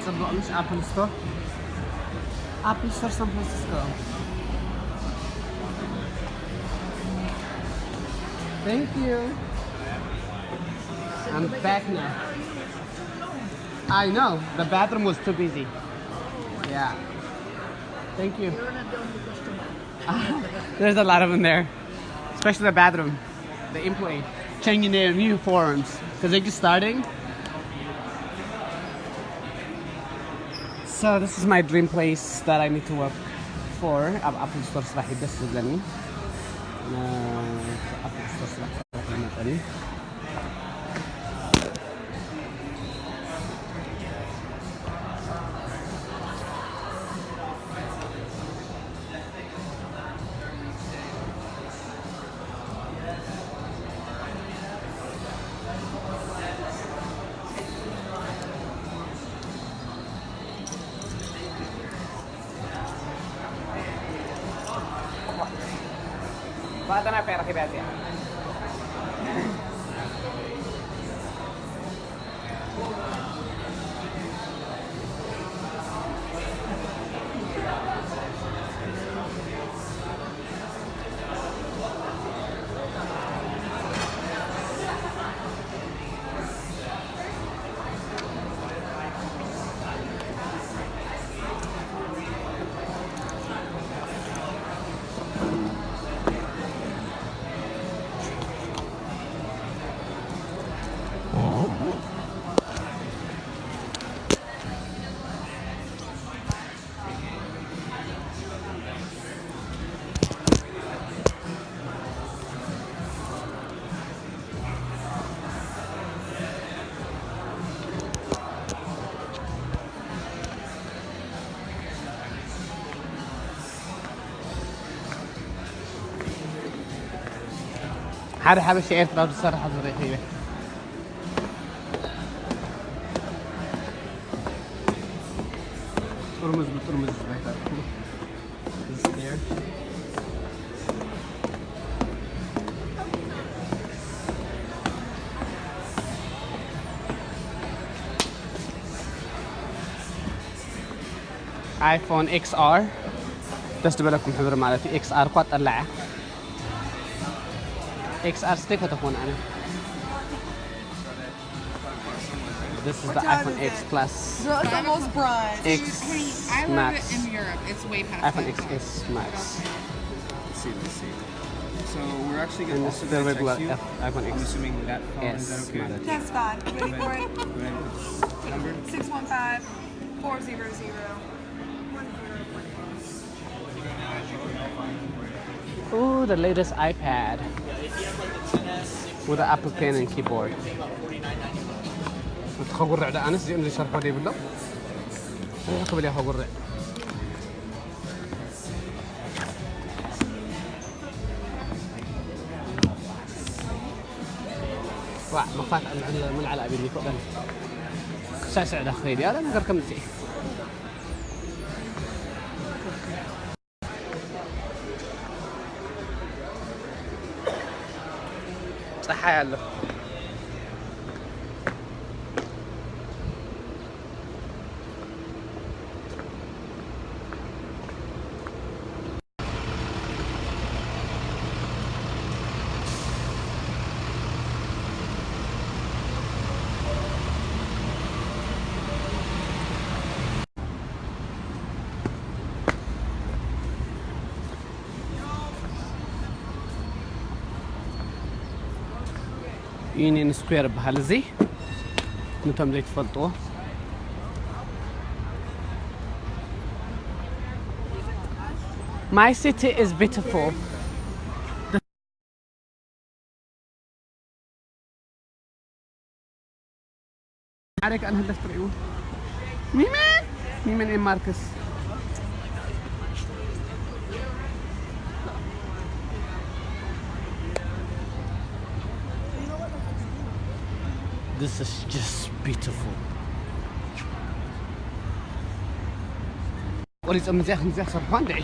ጽቡቕ፣ ምስ ኣፕል ስቶር፣ ኣፕል ስቶር ሳን ፍራንሲስኮ። Thank you. I'm back now. I know, the bathroom was too busy. Yeah. Thank you. There's a lot of them there, especially the bathroom. The employee changing their uniforms because they're just starting. So this is my dream place that I need to work for. ኣብ ኣፕል ስቶር ስራሕ እዩ ደስ ዝብለኒ። ኣብ ኣፕል ስቶር ስራሕ መጠኒ። ባጠና ፔራ ኪባዚያ። ሓደ ሓበሻ ኤርትራዊ ዝሰርሕ ኣብዚ ረኺበ። ጥርሙዝ ብጥርሙዝ ዝባይታ። Is there? ኣይፎን ኤክስኣር ደስ ዝበለኩም ሕብሪ ማለት እዩ። ኤክስኣር እኳ ጠላዕ እያ። ኤክስኣር ስቴ ከተኾን ኣነ። This is the iPhone X Plus. It's almost bronze. X I love Max. It in Europe. It's way past iPhone that X S Max. Let's see, let's see. So we're actually And gonna this also is the gonna regular text you. F- iPhone I'm X assuming that phone S is that okay? Max. Test that. Ready for it? Go ahead and put the number. Six one five, four zero zero, one zero one. Ooh, the latest iPad with the Apple Pen and keyboard. እቲ ከጉርዕ ዶ ኣነስ እዚኦም ዘይሰርሖ ዶ ይብሎም? ክብል እያ ከጉርዕ። ዋዕ መኽፋት ምልዓል ኣቢሉ ይፈቕደኒ። ክሳዕ ስዕዳ ክኸይድ እያ ነገር ከምጽእ። ጸሓይ ኣሎ። ዩኒየን ስኩዌር ይበሃል እዚ። ንቶም ዘይትፈልጥዎ My city is beautiful. ሓደ ከኣ ንህለፍ ትርእይዎ ሚመን ሚመን ኤ ማርክስ This is just beautiful. ቆሪጾም እዚኣ ከምዚኣ ክሰርሑዋ እንድዒ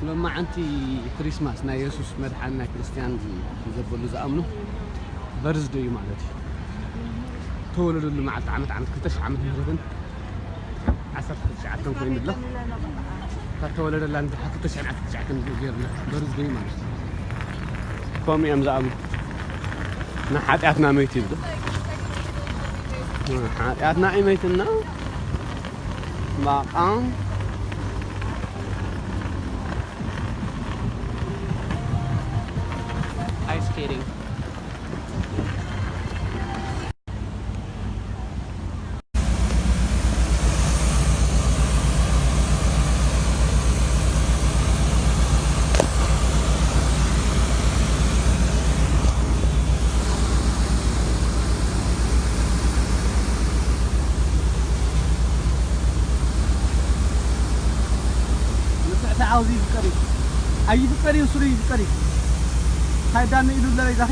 ሎማዓንቲ ክሪስማስ ናይ የሱስ መድሓን ናይ ክርስትያን ዘበሉ ዝኣምኑ በርዝደዩ ማለት እዩ። ተወለደሉ መዓልቲ ዓመት ዓመት ክልተ ሽሕ ዓመት ምህረትን ዓሰርተ ትሽዓተን ኮይኑ ኣሎ። ካብ ተወለደላ እንድሕር ክልተ ሽሕን ዓሰርተ ትሽዓተን ገይርና በርዝ ደይ ማለት እዩ። ከምኡ እዮም ዝኣምኑ። ንሓጢኣትና መይቱ ይብሉ። ንሓጢኣትና እዩ መይትና። ባቃ። Ice skating. ንስዕቲ ዓውዚ ይፍቀር እዩ። ኣይፍቀር እዩ፣ ስሩ ይፍቀር እዩ። ሃይዳን ኢሉ ለበይ ዛኺ?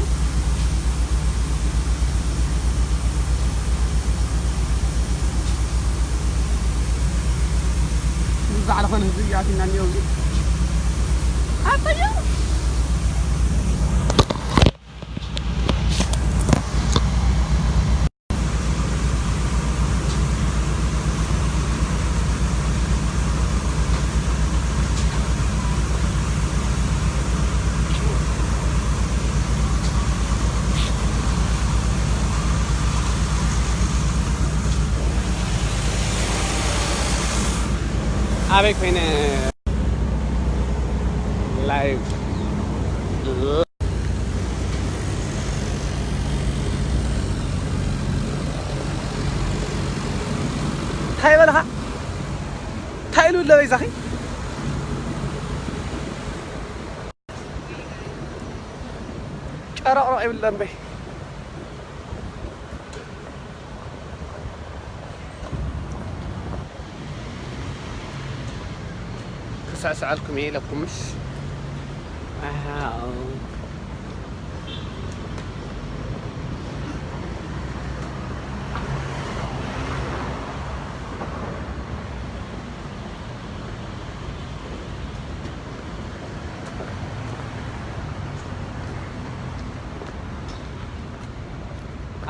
ንዛዕለ ኾነ ህዝቢ ይኣቲና እኒኦ እዚ። ኣተዮ። ኣበይ ኮይነ ላይቭ እንታይ በልኻ? እንታይ ኢሉ ኣሎ በይዛኺ? ጨረቕረቕ ይብለን በይ። ክስዕስዐልኩም እየ ኢለኩምሽ። ኣሃ።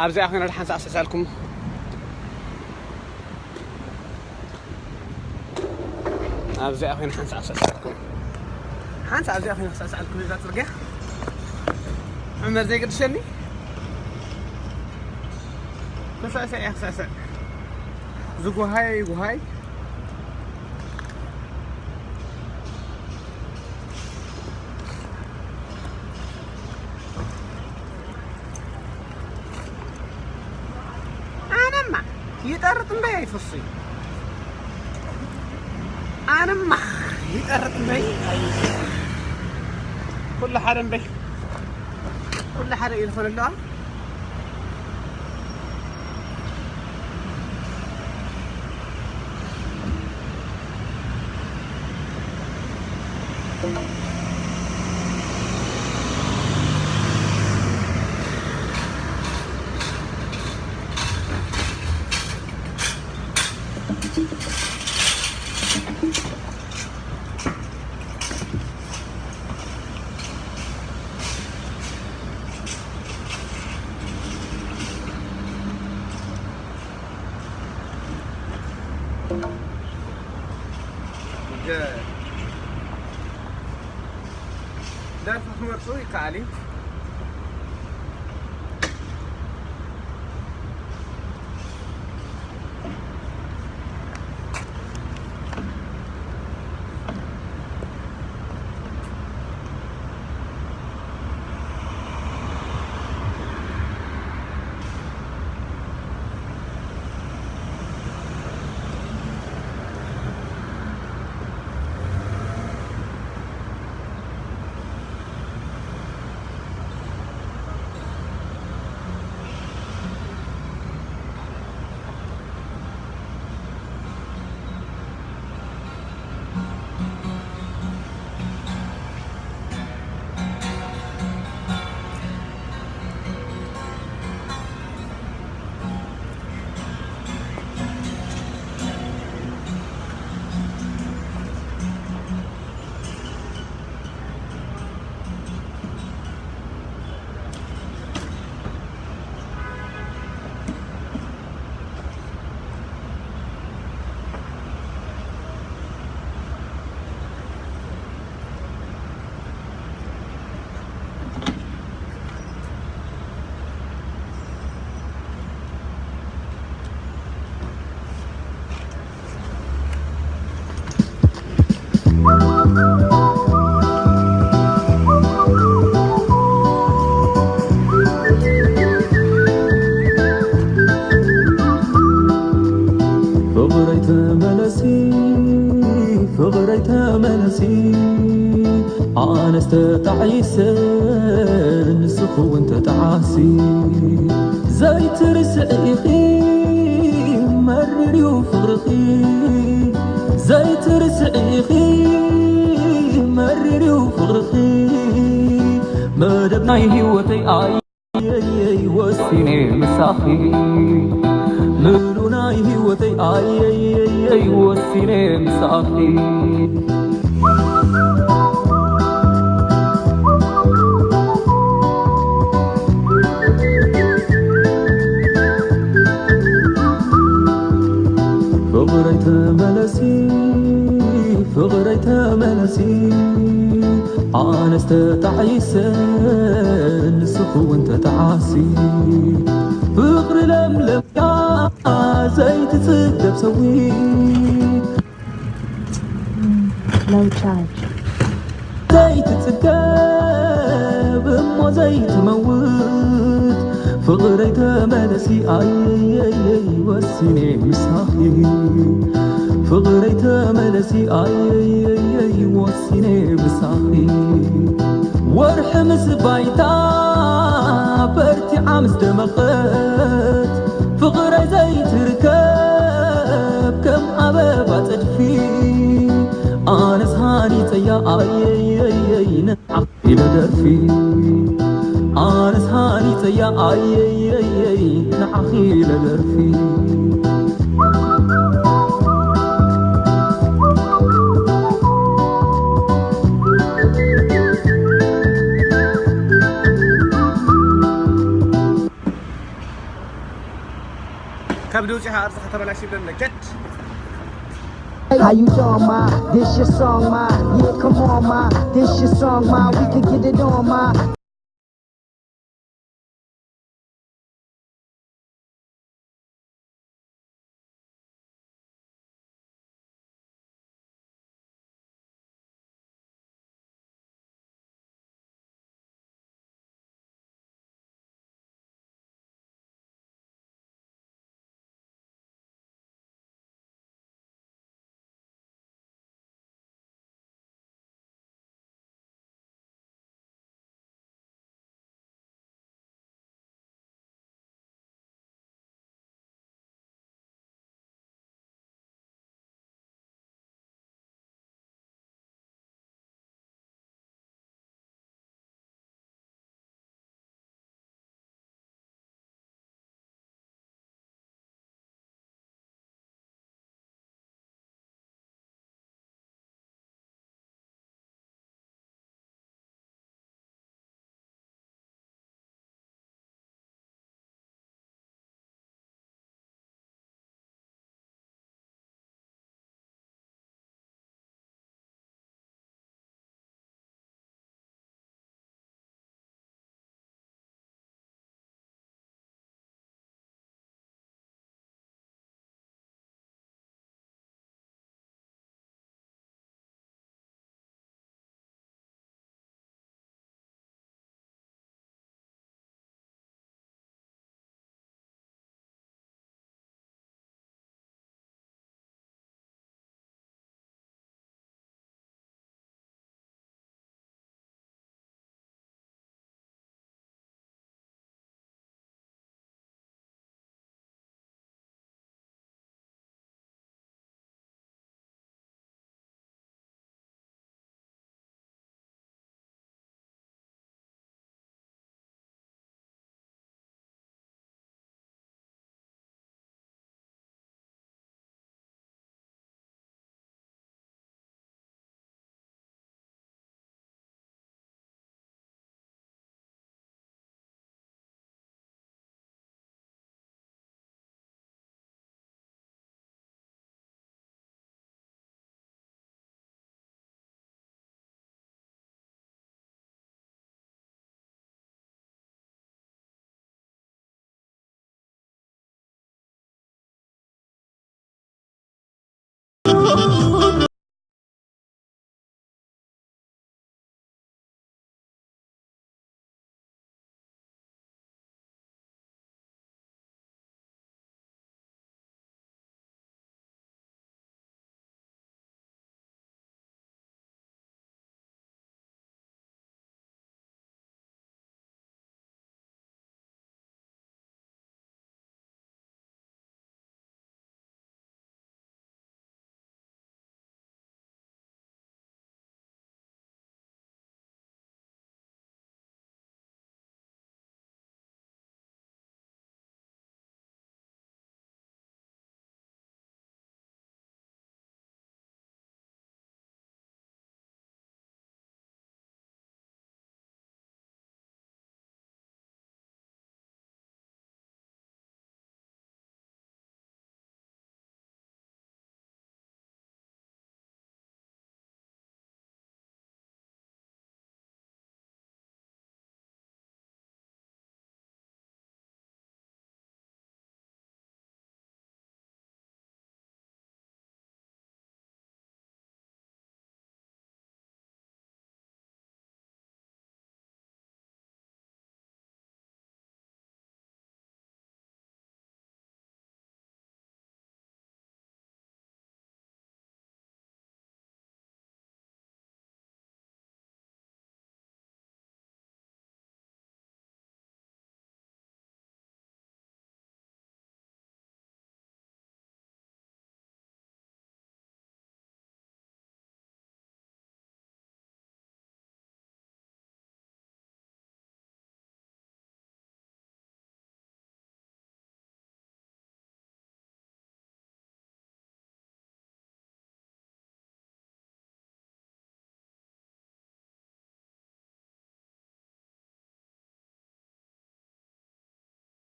ኣብዚኣ ኮይና ሓንሳእ ሰሳልኩም። ኣብዚኣ ኮይና ሓንሳእ ሰሳልኩም። ሓንሳእ ኣብዚኣ ኮይና ሰሳልኩም እዛ ጽርግያ። ዕመር ዘይገድሸኒ። ክሳሰ እያ ክሳሰ። ዝጉሃይ ይጉሃይ። ኣነማ ይጠርጥ እምበይ ኣይፈስይ። ኣነማ ይጠርጥ እምበይ ኣይፈስይ። ኩሉ ሓደ እምበይ። ኩሉ ሓደ እዩ ዝኾነ ኣለዋ። ደርፊ ክመርጹ ይከኣል እዩ። ተመለሲ ፍቕረይ ተመለሲ፣ ኣነስ ተጣዒሰ ንስኺ እውን ተጣዓሲ። ዘይትርስዒ ኢኺ መሪር እዩ ፍቕርኺ፣ ዘይትርስዒ ኢኺ መሪር እዩ ፍቕርኺ። መደብ ናይ ህይወተይ ኣየየይ ወሲነ ምሳኺ፣ ምሉ ናይ ህይወተይ ኣየየይ ወሲነ ምሳኺ። ፍቕረይ ተመለሲ፣ ፍቕረይ ተመለሲ፣ ኣነስ ተጣዒሰ ንስኺ እውን ተጣዓሲ። ፍቕሪ ለምለም እያ ዘይትጽገብ ሰዊት፣ No charge. ዘይትጽገብ እሞ ዘይትመውት። ፍቕረይ ተመለሲ ኣየየይ ወሲነ ምሳኺ፣ ፍቕረይ ተመለሲ ኣየየይ ወሲነ ምሳኺ። ወርሒ ምስ ባይታ በርቲዓ ምስ ደመቐት፣ ፍቕረይ ዘይትርከብ ከም ኣበባ ጸድፊ፣ ኣነስ ሃኒጸያ ኣየየይ ንዓኺ ኢለ ደርፊ፣ ኣነስ ሃኒጸያ ኣየየይ ንዓኺ ኢለ ደርፊ። ካብ ድውፂ ዓርዚ ከተበላሽ ይብለና ጀት How you doing, ma? This your song, ma. Yeah, come on, ma. This your song, ma. We can get it on, ma.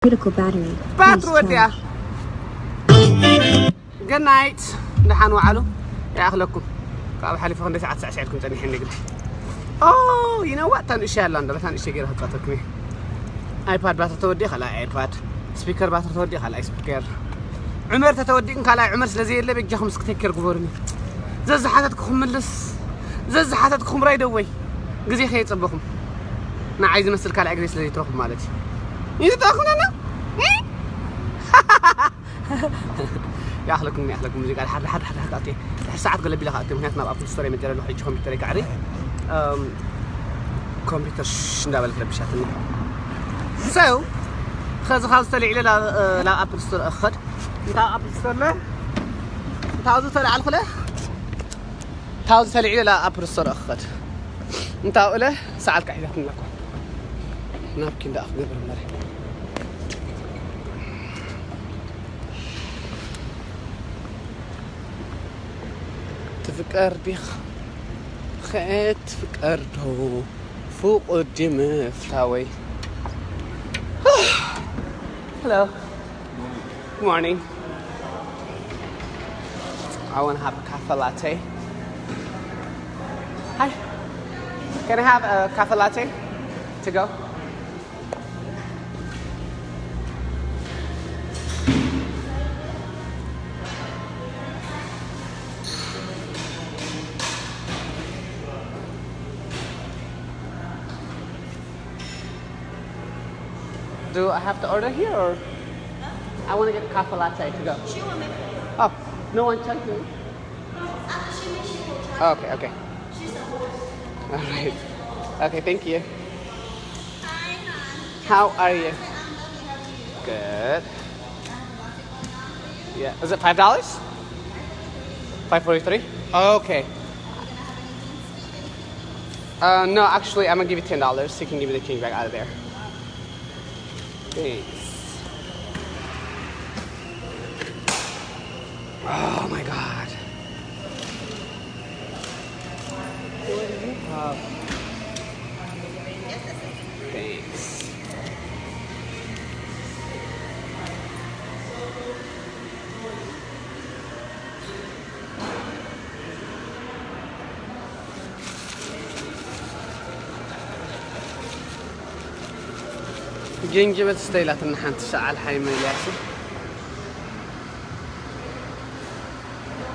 Critical battery. ባትሪ ወዲኣ። Good night። ደሓን ወዓሉ። ይኣኽለኩም። ካብ ሓሊፉ ክንደይ ሰዓት ሳዕሲዕኩም ጸኒሐ ንግዲ። ኦ፣ you know what? ታንእሽተይ ኣላ እንዶ፣ ታንእሽተይ ገይረ ክጻወተልኩም እየ። ኣይፓድ ባትሪ ተወዲኡ፣ ካልኣይ ኣይፓድ። ስፒከር ባትሪ ተወዲኡ፣ ካልኣይ ስፒከር። ዑመር ተተወዲእን ካልኣይ ዑመር ስለ ዘየለ፣ በጃኹም እስኪ ቴክ ኬር ግበሩኒ። ዘዝሓተትኩኹም ምልስ፣ ዘዝሓተትኩኹም ራይደ ወይ። ግዜ ከየጸበኹም። ንዓይ ዝመስል ካልኣይ ግዜ ስለ ዘይትረኽቡ ማለት እዩ። ይትጠኹምና? ይኣኽለኩም፣ ይኣኽለኩም። ሙዚቃ ድሓር፣ ድሓር፣ ድሓር፣ ድሓር ክኣቱ እየ። ድሕሪ ሰዓት ገለ ቢለ ክኣቱ እየ። ምኽንያቱ ናብ ኣፕል ስቶር እየ መፂአ ኣለኹ። ሕጂ ኮምፒውተረይ ከዕሪ። እም፣ ኮምፒውተር ሽሽ እንዳበለት ረቢሻትኒ። So፣ ኸዚ ካብ ዝተልዒለ ላ-፣ እ፣ ናብ ኣፕል ስቶር እኸድ። እንታ ኣፕል ስቶር ለ-፣ እንታ ኣብዚ ተልዓልኩ ለ-፣ እንታ ኣብዚ ተልዒለ ላ ኣፕል ስቶር እኸድ። እንታ ኣብኡ ለ-፣ ሰዓት ካሒዛትኒ ኣለኩ። ናብኪ እንዳ ክገብር እምበር። ትፍቀር ዲኻ? ኸየት ትፍቀር ዶ? ፍቁድ ምፍታወይ። Hello. Good morning. I want to have a cafe latte. Hi. Can I have a cafe latte to go? Do I have to order here or? I want to get coffee latte to go. She will make it. Oh, no one charged me? After she makes, she will charge. Oh, okay, okay. She's the host. All right. Okay, thank you. Hi, hon. How are you? I'm well, how are you? Good. Yeah, is it five dollars? Five forty-three? Okay. Uh, no, actually, I'm gonna give you ten dollars so you can give me the change back out of there. Thanks. Oh my god. Thanks. ጅንጅብል ስተ ኢላትና ሓንቲ ሰዓል ሓይመ ኢልያስ።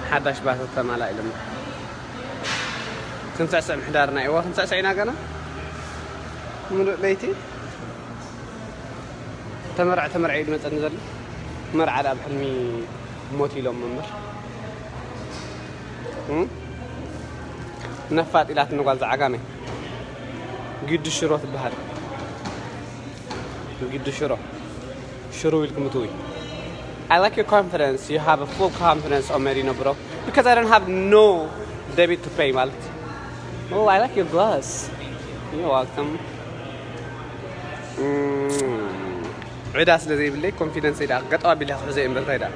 ሓዳሽ ባትሪ ተማላእ ኢሎምና። ክንስዕስዕ ምሕዳርና እዋ፣ ክንስዕስዕ ኢና ገና። ምሉእ ለይቲ። ተመርዐ፣ ተመርዐ እዩ ዝመጸኒ ዘሎ። መርዓ ደኣ ብሕልሚ ሞት ኢሎም እምበር። እም? ነፋጥ ኢላትኒ ጓል ዝዓጋመ። ግዲ ሽሮ ትበሃል። ግዲ ሽሮ። ሽሮ ኢልኩም እትውይ። I like your confidence. You have a full confidence on Merino, bro. Because I don't have no debit to pay ማለት። Oh, I like your glass. You're welcome. እም፣ ዕዳ ስለ ዘይብለይ ኮንፊደንስ ኢዳ ገጠው ኣቢለ ክሕዘ እየ እምበር እንታይ ደኣ።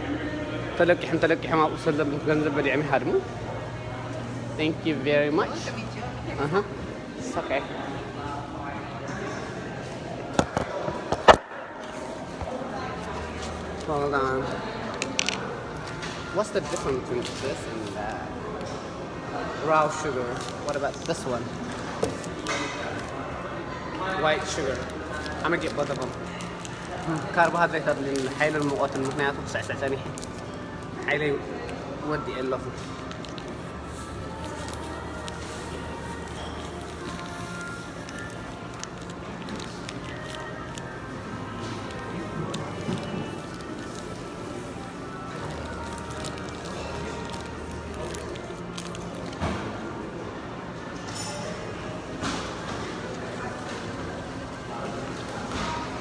ተለቂሖም፣ ተለቂሖም ኣብኡ ሰለም ገንዘብ በሊዖም ይሃድሙ። Thank you very much. Uh-huh. It's okay. Hold on. What's the difference between this and that? Brown sugar. What about this one? White sugar. I'm gonna get both of them. ካርቦሃይድሬት ኣድልኒ ሓይልን ሙቐትን፣ ምኽንያቱ ክስዕስዕ ጸኒሐ ሓይለይ ወዲኤ ኣለኹ።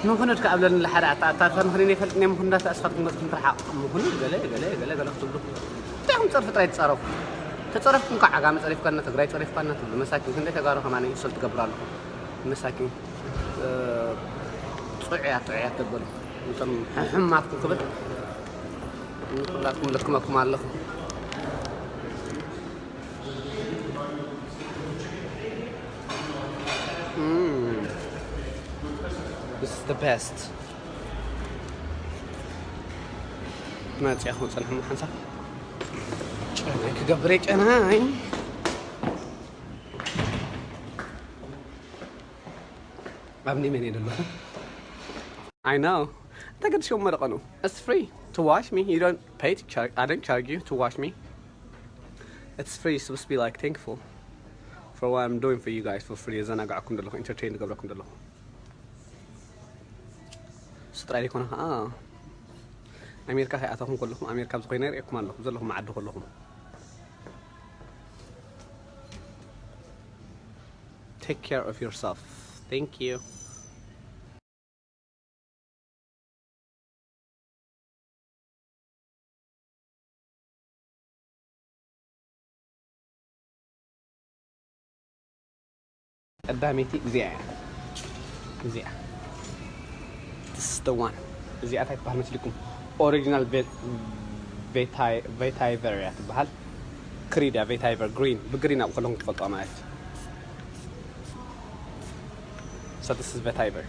ምኹኑድ ከኣ ብለኒ ለሓደ ኣታ ኣታ ኣታ ምኽንያት ይፈልጥ ናይ ምኹንዳት ኣስኻትኩም ገጽኩም ትርሓቕ። ምኹኑድ ገለ ገለ ገለ ገለ ክትብሉ እንታይ ኢኹም ጸርፊ ጥራይ ትጻረፉ። ተጸረፍኩም ከዓ ዓጋመ ጸሪፍካና፣ ትግራይ ጸሪፍካና ትብሉ መሳኪን። ክንደይ ተጋሩ ከማን ኢንሶልት ትገብሩ ኣለኹም መሳኪን። እ፣ ጽዑያት ጽዑያት ተበሉ። እቶም ሕማትኩም ክብል ንኩላትኩም ለክመኩም ኣለኹ። Mm. This is the best. መፅያ ክመፅንሕሞ ሓንሳብ ጨናይ ክገብር እየ፣ ጨናይ። ኣብ ኒመን እየ ዘለኹ። I know. ተገድሽዎም መረቐኑ። It's free to wash me. You don't pay to charge. I don't charge you to wash me. It's free. You're supposed to be like thankful for what I'm doing for you guys for free. ዘናጋዕኩም ዘለኹ፣ ኢንተርቴን ዝገብረኩም ዘለኹ። እሱ ጥራይ ዘይኮነ ከዓ ኣሜሪካ ከይኣተኹም ከለኹም፣ ኣሜሪካ ኣብ ዝኾነ ርእየኩም ኣለኹ፣ ዘለኹም ዓዲ ከለኹም። Take care of yourself. Thank you. ቀዳመይቲ እዚኣ እያ። እዚኣ። This is the one. እዚኣ እንታይ ትበሃል መስልኩም? ኦሪጂናል ቬ-፣ ቬታይ-፣ ቬታይቨር እያ ትበሃል። ክሪድ እያ ቬታይቨር፣ ግሪን። ብግሪን ኣብኡ ከለኹም ትፈልጧ ማለት እዩ። So this is Vetiver.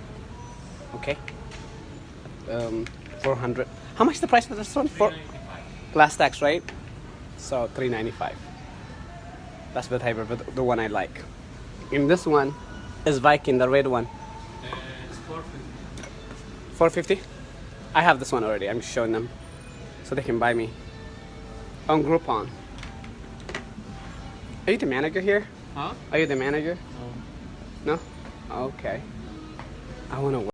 Okay. Um, four hundred. How much the price for this one? Four plus tax, right? So three ninety-five. That's Vetiver, but the one I like. And this one is Viking, the red one. It's four fifty. Four fifty? I have this one already. I'm just showing them so they can buy me on Groupon. Are you the manager here? Huh? Are you the manager? No. No? Okay. I want to